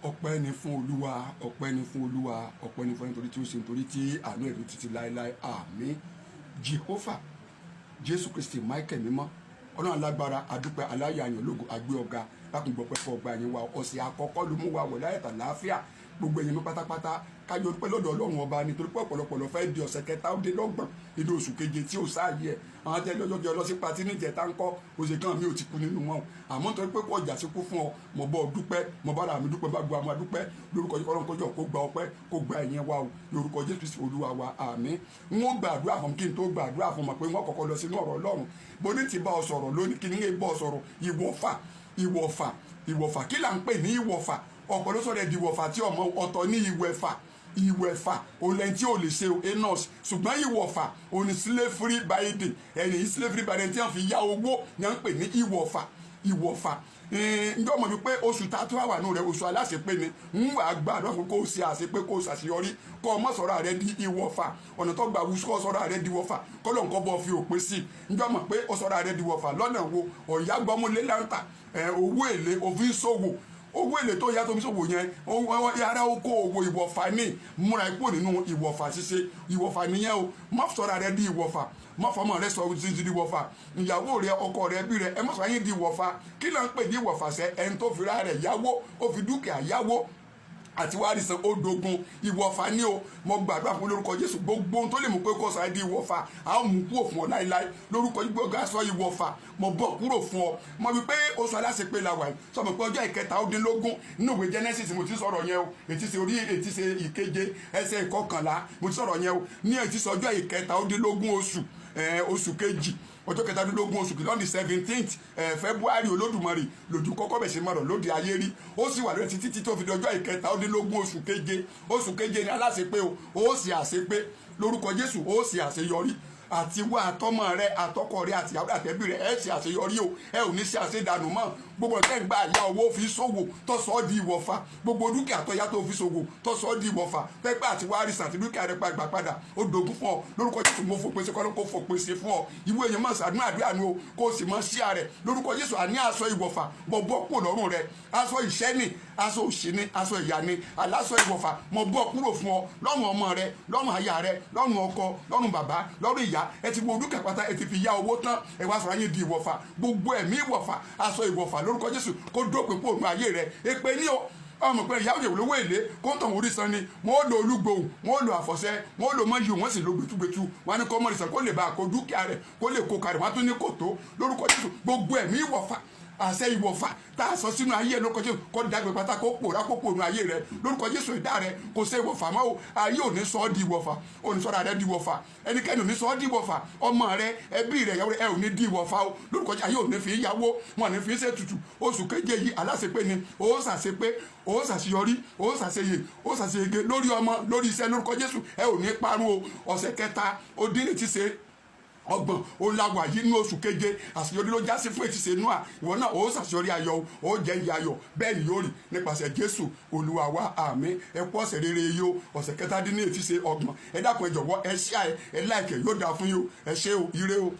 Ọpẹ́ ni fún Olúwa, ọpẹ́ ni fún Olúwa, ọpẹ́ ni fún, nítorí tí ó ṣe, nítorí tí àánú ẹ̀rí títí láéláé. Àmín. Jehovah, Jésù Kristi, Michael mímọ́, Ọlọ́run alágbára, adúpẹ́, aláyọ̀, àyàn lógo, àgbé ọ̀gá lákùngbọ̀pẹ́ fún ọgbà yẹn wa. Ọ̀sẹ̀ àkọ́kọ́ ló mú wa wọ̀ láyẹ̀tà láàfíà. Gbogbo èèyàn mi pátápátá, kájọ dúpẹ́ lọ́dọ̀ Ọlọ́run Ọba, nítorí pé ọ̀pọ̀lọpọ̀ ló fẹ́ di ọ̀sẹ̀ 37 nínú oṣù keje tí ó sáàyè ẹ̀. Àwọn tẹ́ lọ́jọ́ jẹ́ lọ sí party níjẹta ńkọ́? Oṣù kan mi ò ti kú nínú wọn o. Àmọ́ nítorí pé kò jà sí kú fún ọ, mo bọ́ dúpẹ́, mo bára mi dúpẹ́, bá gbọ́ àwọn dúpẹ́ lórúkọ Jésù. Ọlọ́run kọjọ kó gba ọpẹ́, kó gba ẹ̀yẹn wa o, lórúkọ Jésù Kristi Olúwa wa, àmín. N ó gbàdúrà fún, kí n tó gbàdúrà fún mọ̀ pé wọ́n kọ́kọ́ lọ sínú ọ̀rọ̀ Ọlọ́run. Bó ní ti bá ọ sọ̀rọ̀ lónìí, kí ni ń bọ́ ọ sọ̀rọ̀? Ìwọ̀fà, ìwọ̀fà, ìwọ̀fà. Kí là ń pè ní ìwọ̀fà? Ọ̀pọ̀ ló sọ̀rọ̀ ẹ̀ di ìwọ̀fà tí ọmọ ọ̀tọ̀ ní ìwẹ̀fà. Ìwẹ̀fà òun lẹ́ni tí ò lè ṣe enos, ṣùgbọ́n ìwọ̀fà òun ní slavery binding. Ẹni slavery binding tí wọ́n fi yá owó ní wọ́n ń pè ní ìwọ̀fà. Ìwọ̀fà, ǹjọ́ mọ̀ wípé oṣù tá a tó wà nù rẹ̀, oṣù aláṣepé ni. Ń wà gbàdúrà fún kó o ṣe àṣepé, kó o ṣàṣeyọrí, kó o mọ̀ sọ̀rọ̀ rẹ di ìwọ̀fà. Ọ̀nà tó gbà wú kó o sọ̀rọ̀ rẹ di ìwọ̀fà, kó lóun kọ́ bọ́ fi òpin sí i. Ǹjọ́ mọ̀ pé o sọ̀rọ̀ rẹ di ìwọ̀fà lọ́nà wo? Ọ̀yá gbọ́múlé láǹtà, owó èlé òfin ṣòwò, owó èlé tó yá tó fi ṣòwò yẹn, yàrá oko òwò, ìwọ̀fà ní. Múra ipò nínú ìwọ̀fà ṣíṣe. Ìwọ̀fà nìyẹn o. Má sọ̀rọ̀ rẹ di ìwọ̀fà, má fọmọ rẹ sọ di ìwọ̀fà, ìyàwó rẹ, ọkọ rẹ, ẹbí rẹ, ẹ má sọ yín di ìwọ̀fà. Kí ló ń pè ní ìwọ̀fà sẹ? Ẹni tó fira rẹ̀ yáwó, ó fi dúkìá yáwó, àti wá rí san, ó dogun. Ìwọ̀fà ní o. Mo gbàdúrà fún lórúkọ Jésù, gbogbo ohun tó lè mú pé kó sọ ẹ́ di ìwọ̀fà, a ó mú kúrò fún ọ láéláé lórúkọ Jésù. Gbogbo aṣọ ìwọ̀fà, mo bọ̀ kúrò fún ọ. Mo wí pé oṣù aláṣepé la wà yìí. Sọ mi pé ọjọ́ 37 nínú ìwé Genesis mo ti sọ̀rọ̀ yẹn o. Ètí ṣe orí, ètí ṣe ìkeje, ẹsẹ̀ 11 mo ti sọ̀rọ̀ yẹn o. Ní ètí ṣe ọjọ́ 37 oṣù kejì, ọjọ́ 17 oṣù kejì, on the 17th February, Olódùmarè lójú kọ́kọ́ bẹ̀ sí mọ̀rọ̀ lóde ayé rí. Ó sì wà lórí títí tí tó fi di ọjọ́ 37 oṣù keje. Oṣù keje ni aláṣepé o. Ó sì àṣepé lórúkọ Jésù, ó sì àṣeyọrí. Àti wá àtọmọ rẹ, àtọkọ rẹ, àtìyàwó, àtẹbí rẹ, ẹ ṣe àṣeyọrí o. Ẹ ò ní ṣe àṣedànù mọ́. Gbogbo ọ̀tẹ́ ń gbà ya owó fi ṣòwò tó sọ ọ́ di ìwọ̀fà, gbogbo dúkìá tó yá tó fi ṣòwò tó sọ ọ́ di ìwọ̀fà, pẹ́pẹ́ àti wárísì àti dúkìá rẹ gbà padà, ó dogun fún ọ lórúkọ Jésù. Mo fòpin sí, kọ́lọ́ kó fòpin sí fún ọ. Ìwé èèyàn máa ṣàdúrà, àdúrà nu o, kó o sì máa ṣíà rẹ lórúkọ Jésù. Àní aṣọ ìwọ̀fà mo bọ́ kúrò lọ́rùn rẹ. Aṣọ ìṣẹ́ ni, aṣọ òṣì ni, aṣọ ìyà ni, aláṣọ ìwọ̀fà, mo bọ́ kúrò fún ọ lọ́rùn ọmọ rẹ, lọ́rùn aya rẹ, lọ́rùn ọkọ, lọ́rùn bàbá, lọ́rùn ìyá. Ẹ ti wo dúkìá pátá, ẹ ti fi yá owó tán, ẹ wá sọ̀rọ̀ yín di ìwọ̀fà. Gbogbo ẹ̀mí ìwọ̀fà, aṣọ ìwọ̀fà, lórúkọ Jésù, kó dópin kó òun ayé rẹ. Èpè ní o. Ọmọ pé ìyá òjò lówó èlé kó ń tàn orí san ni. Wọ́n ó lo olúgbòhùn, wọ́n ó lo àfọ̀ṣẹ, wọ́n ó lo mọ́yì, wọ́n sì lo gbẹtugbẹtu. Wọ́n á ní kó mọ̀ ìsàn kó lè bá a kó dúkìá rẹ̀, kó lè kó kalẹ̀. Wọ́n á tún ní kò tó. Lórúkọ Jésù, gbogbo ẹ̀mí ìwọ̀fà, àṣẹ ìwọ̀fà tá a sọ sínú ayé, lórúkọ Jésù, kó dàgbé pátá, kó pòórá, kó pòórùn ayé rẹ lórúkọ Jésù. Ìdá rẹ kò ṣe ìwọ̀fà mọ́ o. Ayé ò ní sọ ọ́ di ìwọ̀fà, ò ní sọ́ra rẹ di ìwọ̀fà, ẹnikẹ́ni ò ní sọ ọ́ di ìwọ̀fà. Ọmọ rẹ, ẹbí rẹ, ìyàwó rẹ, ẹ ò ní di ìwọ̀fà o lórúkọ Jésù. Ayé ò ní fi yàwó, wọn ò ní fi ṣètùtù. Oṣù keje yìí, aláṣepé ni. Ó ṣàṣepé, ó ṣàṣeyọrí, ó ṣàṣeyè, ó ṣàṣeyege lórí ọmọ, lórí iṣẹ́ lórúkọ Jésù. Ẹ ò ní parun o. Ọ̀sẹ̀ kẹta ó dín ní ti ṣe ọgbọ̀n ó láwà yìí ní oṣù keje. Àṣeyọrí ló já sí fún ètí ṣe núà. Ìwọ náà ó ṣàṣeyọrí ayọ̀, ó jẹ́ ìyá ayọ̀. Bẹ́ẹ̀ ni yóò rí nípasẹ̀ Jésù Olúwa wa, àmín. Ẹ kú ọ̀sẹ̀ rere yìí o. Ọ̀sẹ̀ 37 ọgbọ̀n. Ẹ dákun, ẹ jọ̀wọ́, ẹ ṣíà, ẹ like, yóò dáa fún yín o. Ẹ ṣé o, ire o.